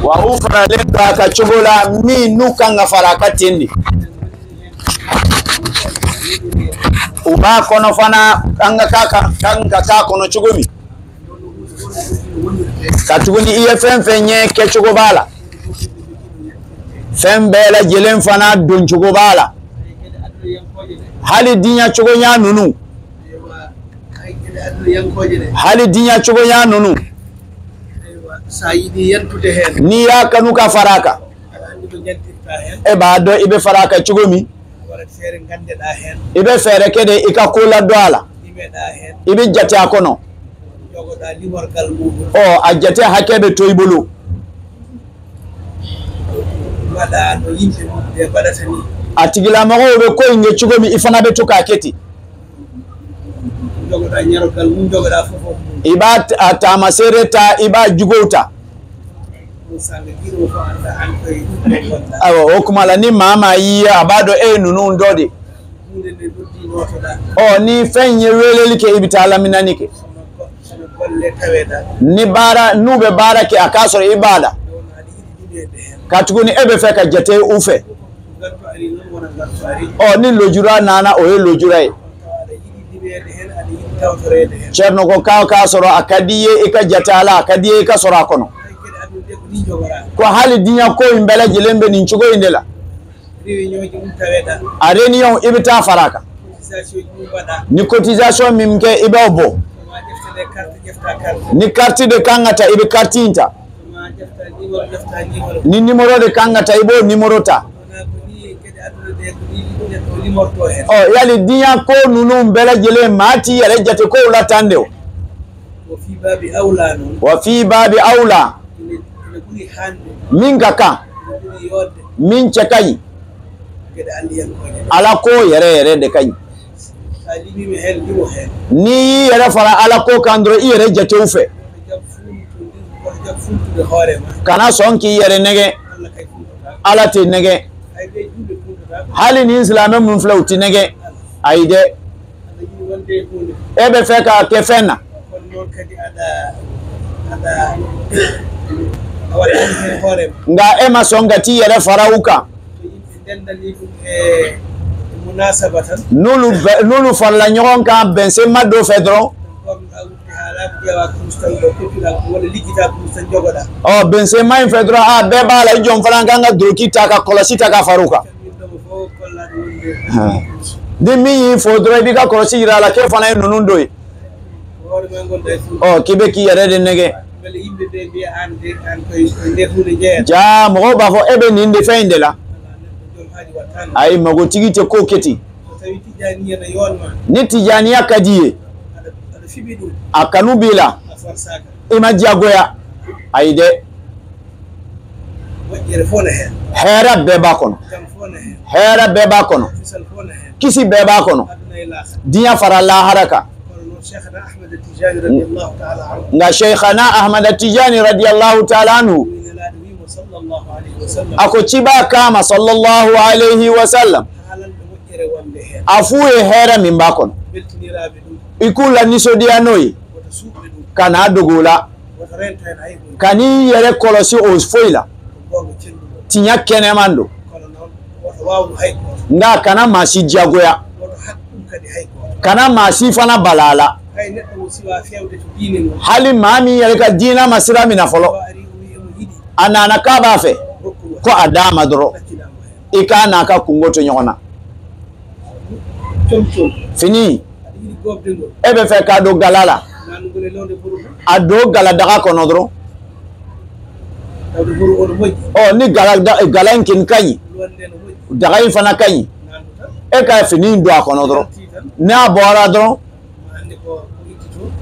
Wa u faralen don a ka cogo la min n'u kan ka fara a ka ten de. U b'a kɔnɔ fana an ka k'a kan ka k'a kɔnɔ cogo min. Ka tuguni i ye fɛn fɛn ye kɛcogo b'a la. Fɛn bɛɛ lajɛlen fana doncogo b'a la. Hali diɲɛ cogoya ninnu. Hali diɲɛ cogoya ninnu. N'i y'a kanu ka fara a kan. E b'a dɔn i bɛ fara a kan cogo min. I bɛ fɛɛrɛ kɛ de i ka ko ladɔn a la. I bɛ jate a kɔnɔ. Ɔ a jate hakɛ bɛ to i bolo. A tigilamɔgɔw bɛ ko in kɛ cogo min i fana bɛ to k'a kɛ ten. I b'a a taamaseere ta i b'a juguw ta. Awɔ o kuma la ni maa maa y'i ye a b'a dɔn e ye ninnu dɔ de. Ɔ ni fɛn in ye weleli kɛ i bɛ taa laminani kɛ. Ni baara n'u bɛ baara kɛ a k'a sɔrɔ i b'a la. Ka tuguni e bɛ fɛ ka jate u fɛ. Ɔ ni lujura nana o ye lujura ye. Cɛrinɔ ko k'a k'a sɔrɔ a ka di i ye i ka jate a la a ka di i ye i ka sɔrɔ a kɔnɔ. Ko hali diɲɛ ko in bɛɛ lajɛlen bɛ nin cogo in de la. A réunion i bɛ taa fara a kan. Ni cotisation min kɛ i b'o bɔ. Ni carte de kan ka ta i bɛ carte in ta. Ni numéro de kan ka ta i b'o numéro ta. Ɔ yali diɲɛ ko ninnu bɛɛ lajɛlen maa t'i yɛrɛ jate kow la tan de o. Wa fi baabi awla. Min ka kan. Min cɛ ka ɲi. Ala ko yɛrɛ yɛrɛ de ka ɲi. N'i y'i yɛrɛ fara ala ko kan dɔrɔn i yɛrɛ jatew fɛ. Kana sɔn k'i yɛrɛ nɛgɛ. Ala tɛ nɛgɛ. Hali ni silamɛ mun filɛ u tɛ nɛgɛ. Ayi dɛ. E bɛ fɛ k'a kɛ fɛn na. Nka e ma sɔn ka t'i yɛrɛ fara u kan. N'olu farala ɲɔgɔn kan bɛnsenma dɔ fɛ dɔrɔn. Ɔ bɛnsenma in fɛ dɔrɔn a bɛɛ b'a la i jɔn fana kan ka doroki ta ka kɔlɔsi ta ka fara u kan. Ni min y'i fo dɔrɔn i b'i ka kɔlɔsi yira a la k'e fana ye ninnu dɔ ye. Ɔ k'i bɛ k'i yɛrɛ de nɛgɛ. Ja mɔgɔw b'a fɔ e bɛ nin de fɛn in de la. Ayi magotigi tɛ ko kɛ ten. Ni tijaniya ka di i ye. A kanu b'i la. I ma diyagoya. Ayi dɛ. Hɛrɛ bɛɛ b'a kɔnɔ. Hɛrɛ bɛɛ b'a kɔnɔ. Kisi bɛɛ b'a kɔnɔ. Diɲɛ fara lahara kan. Nka Sheikhana Ahmad Tijani radiyallahu ta'ala anhu. A ko ciba kama sallallahu alayhi wa sallam. A f'u ye hɛrɛ min b'a kɔnɔ. I k'u la nisɔndiya n'o ye. Ka n'a dogo o la. Ka n'i yɛrɛ kɔlɔsi o foyi la. Tiɲɛ kɛnɛman don. Nka kana maa si diyagoya. Kana maa si fana bala a la. Hali maa min yɛrɛ ka diinɛ ma sira min na fɔlɔ. A nana k'a b'a fɛ. Ko a d'a ma dɔrɔn. I k'a n'a ka kungo to ɲɔgɔn na. Fini. E bɛ fɛ k'a don gala la. A don galadaga kɔnɔ dɔrɔn. Ɔ ni gala in kin ka ɲi. Daga in fana ka ɲi. E ka fini in don a kɔnɔ dɔrɔn. N'a bɔra dɔrɔn.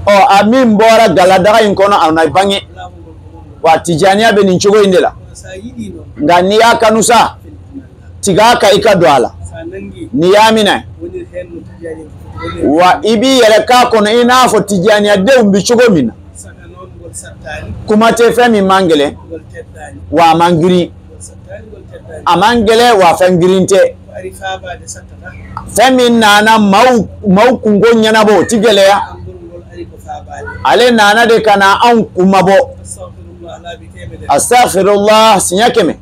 Ɔ a min bɔra galadaga in kɔnɔ a na bange. Wa tijaniya bɛ nin cogo in de la. Nka n'i y'a kanu sa. Tig'a kan i ka don a la. N'i y'a minɛ. Wa i b'i yɛrɛ k'a kɔnɔ i n'a fɔ tijaniyadenw bɛ cogo min na. Kuma tɛ fɛn min man gɛlɛn. Wa a man girin. A man gɛlɛn wa fɛn girin tɛ. Fɛn min nana maaw kunko ɲɛnabɔ o ti gɛlɛya. Ale nana de ka na anw kunmabɔ. Astaghfirullah siɲɛ 100.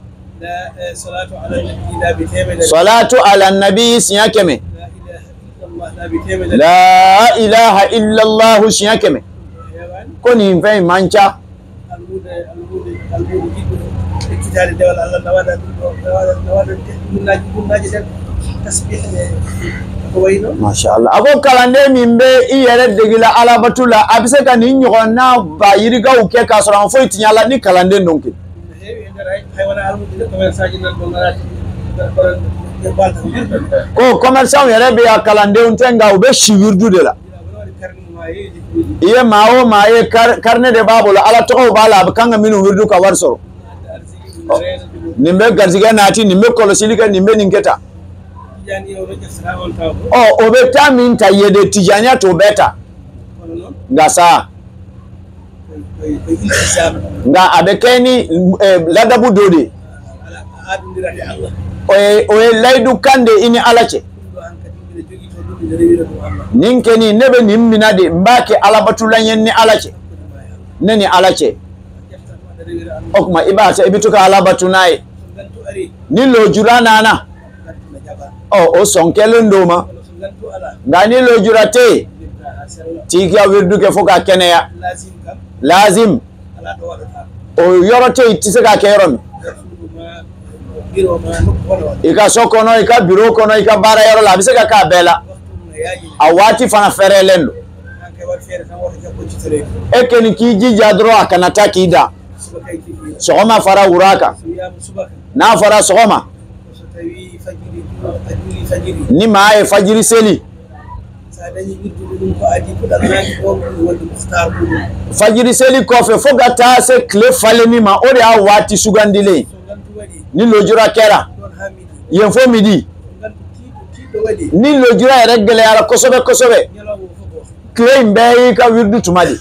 Salatu ala nabi siɲɛ 100. La ilaha illallah siɲɛ 100. Ko nin fɛn in man ca. Masha Allah. A ko kalanden min bɛ i yɛrɛ degela alabatu la, a bɛ se ka nin ɲɔgɔnna ba yirikaw kɛ k'a sɔrɔ an foyi ti ɲɛ la ni kalanden don kɛ. Ko commerçant yɛrɛ bɛ yan kalandenw tɛ nka u bɛ si wirdu de la. I ye maa o maa ye carnet de b'a bolo, ala tɔgɔw b'a la, a bɛ kan ka minnu wirdu ka wari sɔrɔ. Nin bɛ garijɛgɛ naati, nin bɛ kɔlɔsili kɛ, nin bɛ nin kɛ tan. Ɔ o bɛ taa min ta ye de, tijaniya t'o bɛɛ ta. Nka sa, nka a bɛ kɛ ni ladabu dɔ de ye. O ye layidu kan de i ni ala cɛ. Nin kɛni ne bɛ nin minɛ de, n b'a kɛ alabatulan ye ni ala cɛ, ne ni ala cɛ. O tuma i b'a i bɛ to ka alabatu n'a ye. Ni lojura nana, ɔ o sɔn kɛlen d'o ma. Nka ni lojura tɛ yen, t'i ka wirdu kɛ fo ka kɛnɛya. Lazim o yɔrɔ tɛ yen, i tɛ se k'a kɛ yɔrɔ min. I ka so kɔnɔ, i ka biro kɔnɔ, i ka baara yɔrɔ la, a bɛ se ka k'a bɛɛ la. A waati fana fɛrɛlen don. E kɔni k'i jija dɔrɔn a kana taa k'i da. Sɔgɔma fara wura kan. N'a fɔra sɔgɔma, ni maa ye fajiri seli, fajiri seli kɔfɛ fo ka taa se tile falenni ma, o de y'a waati sugandilen. Ni lojura kɛra yen fo midi, ni lojura yɛrɛ gɛlɛyara kosɛbɛ kosɛbɛ, tile in bɛɛ y'i ka wirdu tuma de.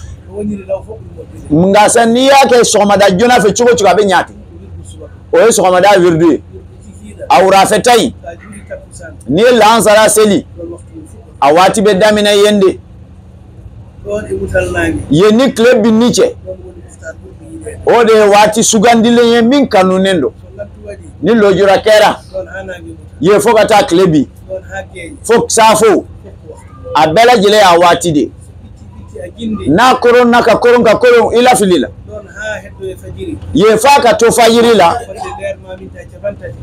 Nka sa n'i y'a kɛ sɔgɔmada joona fɛ cogo o cogo, a bɛ ɲa ten. O ye sɔgɔmada wirdu ye. A wurafɛ ta in, n'i ye lansara seli, a waati bɛ daminɛ yen de. Yen ni tile binni cɛ, o de ye waati sugandilen ye min kanunen don. Ni lojura kɛra yen fo ka taa tile bin, fo saafo, a bɛɛ lajɛlen y'a waati de. N'a koronna ka koron ka koron, i lafili la. Yen f'a ka to fajiri la,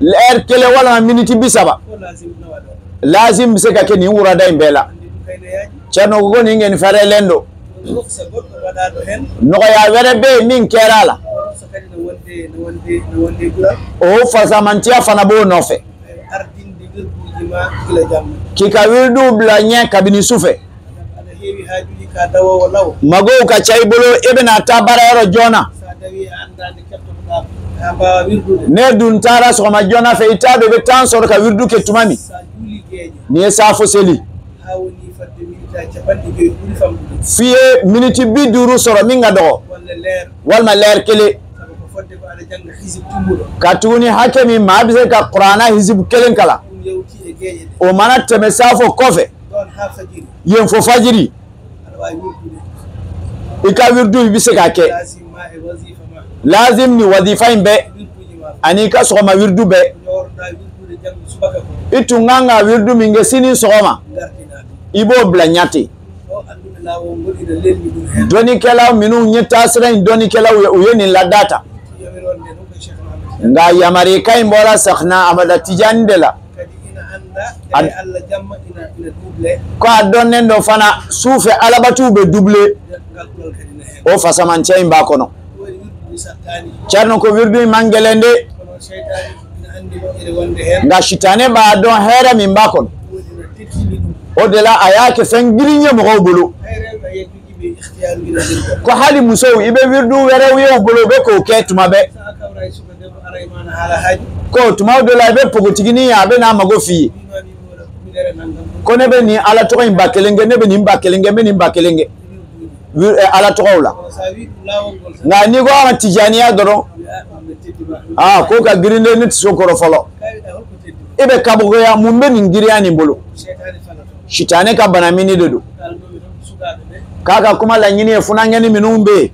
lɛri 1 walima miniti 30. Lazim bɛ se ka kɛ nin wurada in bɛɛ la. Cɛnɔ ko nin kɔni fɛrɛlen don. Nɔgɔya wɛrɛ bɛ yen min kɛra a la, o fasamantiya fana b'o nɔfɛ. K'i ka wirdu bila ɲɛ kabini su fɛ. Magow ka ca i bolo, e bɛna taa baarayɔrɔ joona. Ne dun taara sɔgɔma joona fɛ, i t'a dɔn i bɛ temps sɔrɔ ka wirdu kɛ tuma min. N'i ye saafo seli, f'i ye miniti 50 sɔrɔ min ka dɔgɔ, walima lɛri 1. Ka tuguni hakɛ min maa bɛ se ka kuranna hizibu 1 kalan, o mana tɛmɛ saafo kɔfɛ, yen fo fajiri, i ka wirdu i bɛ se k'a kɛ. Lazim ni wazifa in bɛɛ, ani i ka sɔgɔma wirdu bɛɛ. I tun kan ka wirdu min kɛ sini sɔgɔma, i b'o bila ɲɛ ten. Dɔnnikɛlaw minnu ye taasira in dɔnnikɛlaw ye, u ye nin lada ta. Nka yamarikan in bɔra Sakhna Amada Tijani de la. Ko a dɔnnen dɔ fana su fɛ alabatuw bɛ double, o fasamancɛ in b'a kɔnɔ. Cɛrno ko wirdu in man gɛlɛn de, nka sitanɛ b'a dɔn hɛrɛ min b'a kɔnɔ. O de la a y'a kɛ fɛn girin ye mɔgɔw bolo. Ko hali musow, i bɛ wirdu wɛrɛw ye u bolo, u bɛ k'o kɛ tuma bɛɛ. Ko tuma dɔ la i bɛ npogotiginin ye, a bɛ n'a mago f'i ye. Ko ne bɛ nin ala tɔgɔ in 1000 kɛ, ne bɛ nin 1000 kɛ, n bɛ nin 1000 kɛ ala tɔgɔw la. Nka n'i ko an ka tijaniya dɔrɔn, aa ko ka girin de, ne tɛ se o kɔrɔ fɔlɔ. E bɛ kabakoya, mun bɛ nin girinya nin bolo? Sitanɛ ka bana mini de don. K'a ka kuma laɲini ye funankɛni minnu bɛ yen.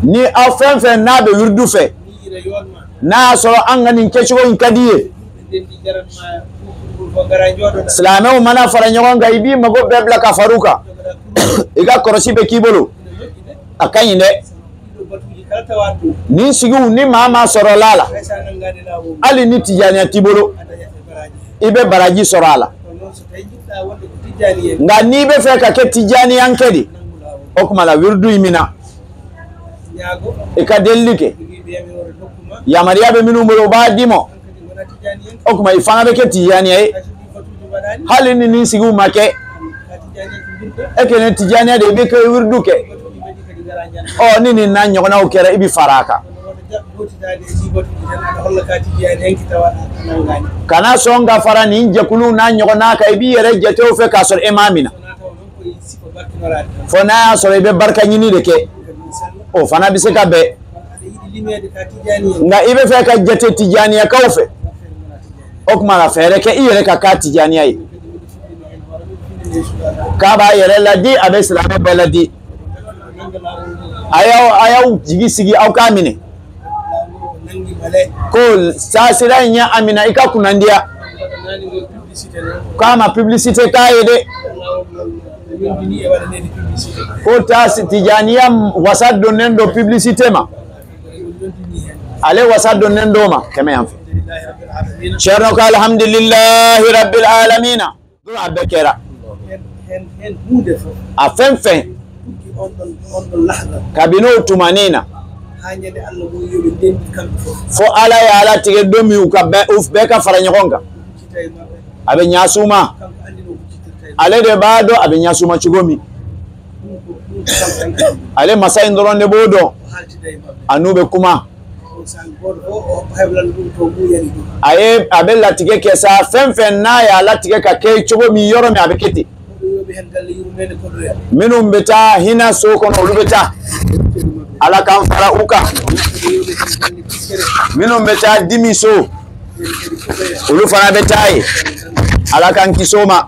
Ni aw fɛn fɛn n'a bɛ wirdu fɛ, n'a y'a sɔrɔ an ka nin kɛcogo in ka di ye, silamɛw mana fara ɲɔgɔn kan, i b'i mago bɛɛ bila ka far'u kan, i ka kɔlɔsi bɛ k'i bolo, a ka ɲi dɛ. Nin sigiw ni maa maa sɔrɔla a la, hali ni tijaniya t'i bolo, i bɛ baraji sɔrɔ a la. Nka n'i bɛ fɛ ka kɛ tijaniya kɛ de, o tuma la wirdu in mina, i ka delili kɛ, yamaruya bɛ minnu bolo u b'a d'i ma, o tuma i fana bɛ kɛ tijaniya ye. Hali ni nin sigiw ma kɛ, e kɛlen tijaniya de, i bɛ kɛ wirdu kɛ. Ɔ ni nin n'a ɲɔgɔnnaw kɛra, i bɛ fara a kan. Kana sɔn ka fara nin jɛkuluw n'a ɲɔgɔnna kan, i b'i yɛrɛ jate o fɛ k'a sɔrɔ e m'a minɛ. Fo n'a y'a sɔrɔ i bɛ barika ɲini de kɛ, o fana bɛ se ka bɛn. Nka i bɛ fɛ ka jate tijaniyakaw fɛ, o tuma la fɛɛrɛ kɛ i yɛrɛ ka k'a tijaniya ye. K'a b'a yɛrɛ ladi, a bɛ silamɛ bɛɛ ladi. A y'aw jigi sigi, aw k'a minɛ. Ko saasira in ye a minɛ, i ka kunnandiya. K'a ma publicité k'a ye dɛ. Ko taa tijaniya wasa donnen don publicité ma, ale wasa donnen don ma kɛmɛ yan fɛ. Ceerno ko alhamdulillahi rabbil alamina, a bɛɛ kɛra. A fɛn fɛn kabini o tumanin na, fo ala ye ala tigɛ don min u ka bɛɛ ka fara ɲɔgɔn kan, a bɛ ɲasu ma. Ale de b'a dɔn a bɛ ɲasu ma cogo min, ale masa in dɔrɔn de b'o dɔn. A n'u bɛ kuma, a ye a bɛ latigɛ kɛ sa, fɛn fɛn n'a y'a latigɛ ka kɛ cogo min, yɔrɔ min a bɛ kɛ ten. Minnu bɛ taa hinɛ so kɔnɔ, olu bɛ taa, ala k'an fara u kan. Minnu bɛ taa dimi so, olu fana bɛ taa yen, ala k'an kisi o ma.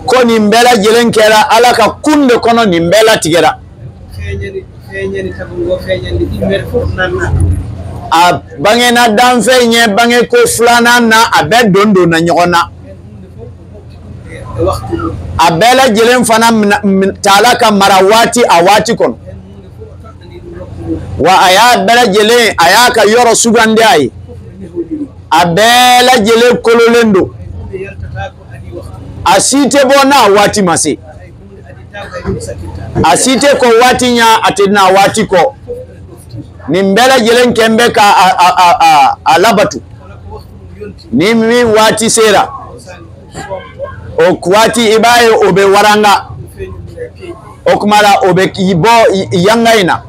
Ko nin bɛɛ lajɛlen kɛra ala ka kun de kɔnɔ, nin bɛɛ latigɛra. A bangena danfɛn ye bange ko filanan na, a bɛɛ don donna ɲɔgɔn na. A bɛɛ lajɛlen fana taala ka mara waati a waati kɔnɔ. Wa a y'a bɛɛ lajɛlen, a y'a ka yɔrɔ sugandi a ye. A bɛɛ lajɛlen kololen don. A si tɛ bɔ n'a waati ma se. A si tɛ kɔ waati ɲɛ, a tɛ na waati kɔ. Nin bɛɛ lajɛlen kɛn bɛ ka a labatu. Ni min waati sera, o waati i b'a ye o bɛ waranga. O kuma la o bɛ bɔ yanga in na.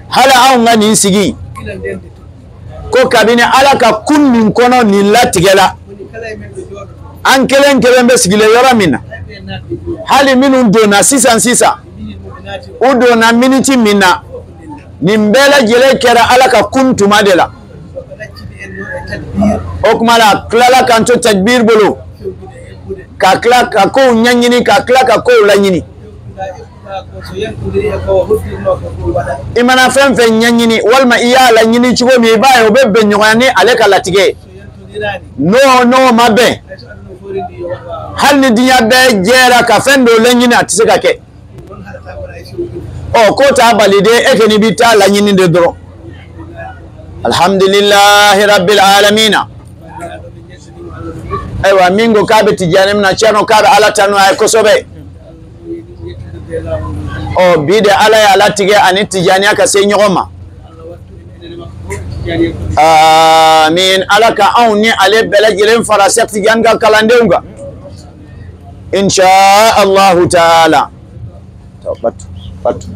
Hali anw ka nin sigi, ko kabini ala ka kun nin kɔnɔ nin latigɛla, an kelen kelen bɛ sigilen yɔrɔ min na, hali minnu donna sisan sisan, u donna miniti min na, nin bɛɛ lajɛlen kɛra ala ka kun tuma de la. O kuma la a tilala k'an to tadbir bolo, ka tila ka kow ɲɛɲini, ka tila ka kow laɲini. I mana fɛn fɛn ɲɛɲini, walima i y'a laɲini cogo min, i b'a ye o bɛ bɛn ɲɔgɔnya ni ale ka latigɛ ye. N'o ma bɛn, hali ni diɲɛ bɛɛ jɛra ka fɛn dɔ laɲini, a tɛ se ka kɛ. Ɔ k'o t'a bali de, e kɔni b'i taa laɲini de dɔrɔn. Alhamdulillahi rabbil alamina. Ayiwa, min ko k'a bɛ tijani min na, Ceerno k'a bɛ ala tanu a ye kosɛbɛ. Ɔ bi de ala y'a latigɛ ani tijaniya ka se ɲɔgɔn ma. Amin. Ala ka anw ni ale bɛɛ lajɛlen fara Cheikh Tidiane ka kalandenw kan. Insha Allahu taala. Batu batu.